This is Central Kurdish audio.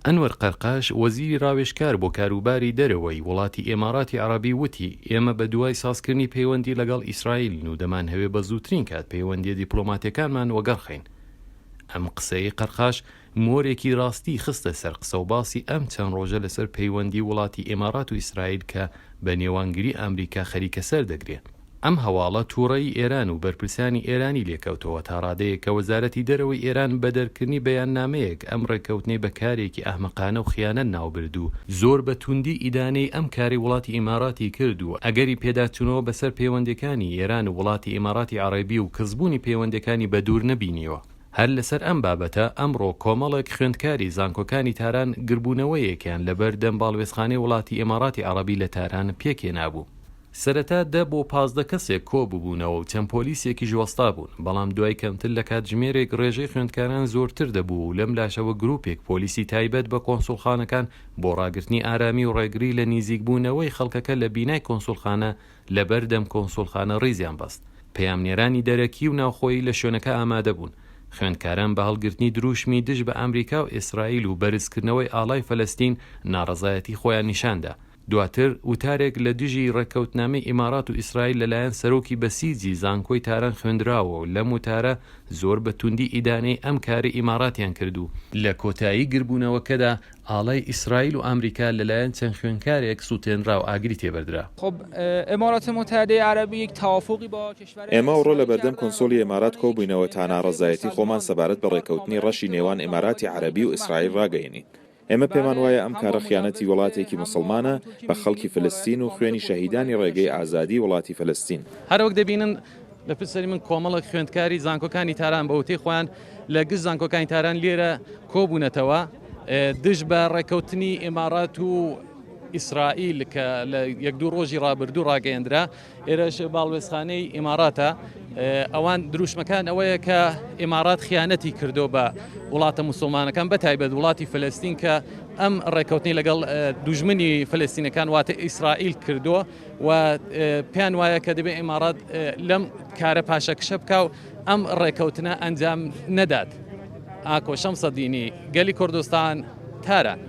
ئەنوەر قەرقاش، وەزیری ڕاوێژکار بۆ کاروباری دەرەوەی وڵاتی ئێماراتی عەڕەبی وتی، ئێمە بە دوای سازکردنی پەیوەندی لەگەڵ ئیسرائیلین و دەمانهەوێ بە زووترین کات پەیوەندییە دیپلۆماتییەکانمان وەگەڕ خەین. ئەم قسەیەی قەرقاش مۆرێکی ڕاستی خستە سەر قسەوباسی ئەم چەند ڕۆژە لەسەر پەیوەندی وڵاتی ئێمارات و ئیسرائیل کە بە نێوانگری ئامریکا خەریکە سەر دەگرێ. ئەم هەواڵە تووڕەیی ئێران و بەرپرسانی ئێرانی لێکەوتەوە تا ڕادەیەک کە وەزارەتی دەرەوەی ئێران بە دەرکردنی بەیاننامەیەک ئەم ڕێککەوتنەی بە کارێکی ئەحمەقانە و خیانەت ناوبرد و زۆر بە توندی ئیدانەی ئەم کارەی وڵاتی ئیماراتی کرد و ئەگەری پێداچوونەوە بەسەر پەیوەندیەکانی ئێران و وڵاتی ئیماراتی عەڕەبی و کزبوونی پەیوەندیەکانی بە دوور نەبینیوە. هەر لەسەر ئەم بابەتە ئەمڕۆ کۆمەڵێک خوێندکاری زانکۆکانی تاران گربوونەوەیەکیان لەبەر دەم باڵوێزخانەی وڵاتی ئیماراتی عەڕەبی لە تاران پێکهێنابوو. سەرەتا دە بۆ 15 کەسێک کۆ ببوونەوە و چەند پۆلیسێکیش وەستا بوون، بەڵام دوای کەمتر لە کاتژمێرێک ڕێژەی خوێندکاران زۆرتر دەبوو و لەم لاشەوە گرووپێک پۆلیسی تایبەت بە کۆنسوڵخانەکان بۆ ڕاگرتنی ئارامی و ڕێگری لە نیزیکبوونەوەی خەڵکەکە لە بینای کۆنسوڵخانە لە بەردەم کۆنسوڵخانە ڕیزیان بەست. پەیامنێرانی دەرەکی و ناوخۆیی لە شوێنەکە ئامادە بوون. خوێندکاران بە هەڵگرتنی درووشمی دژ بە ئامریکا و ئیسرائیل و بەرزکردنەوەی ئاڵای فەلەستین ناڕەزایەتی خۆیان نیشان دا. دواتر وتارێک لە دژی ڕێککەوتنامەی ئیمارات و ئیسرائیل لە لایەن سەرۆکی بەسیجی زانکۆی تاران خوێندراوە و لەم وتارە زۆر بە توندی ئیدانەی ئەم کارەی ئیماراتیان کرد و لە کۆتایی گربوونەوەکەدا ئاڵای ئیسرائیل و ئامریکا لە لایەن چەند خوێندکارێک سووتێنرا و ئاگری تێبەردرا. ئێمە ئەوڕۆ لە بەردەم کونسوڵی ئیمارات کۆبووینەوە تا ناڕەزایەتی خۆمان سەبارەت بە ڕێککەوتنی ڕەشی نێوان ئیماراتی عەرەبی و ئیسرائیل ڕاگەیەنین. ئێمە پێمان وایە ئەم کارە خیانەتی وڵاتێکی موسڵمانە بە خەڵکی فلستین و خوێنی شەهیدانی ڕێگەی ئازادی وڵاتی فلستین. هەروەک دەبینن لە پشت سەری من کۆمەڵێک خوێندکاری زانکۆکانی تاران بە وتەی خۆیان لە گشت زانکۆکانی تاران لێرە کۆبوونەتەوە دژ بە ڕێککەوتنی ئیمارات و ئیسرائیل کە لە یەک دوو ڕۆژی ڕابردوو ڕاگەیەندرا. ئێرەش باڵوێزخانەی ئیماراتە ئەوان دروشمەکان ئەوەیە کە ئیمارات خیانەتی کردو بە وڵاتە موسڵمانەکان بە تایبەت وڵاتی فلستین کە ئەم ڕێککەوتنی لەگەڵ دوژمنی فلستینەکان واتە ئیسرائیل کردووە و پێیان وایە کە دەبێت ئیمارات لەم کارە پاشەکشە بکە و ئەم ڕێککەوتنە ئەنجام نەدات. ئاکۆ شەمسەدینی، گەلی کوردستان، تاران.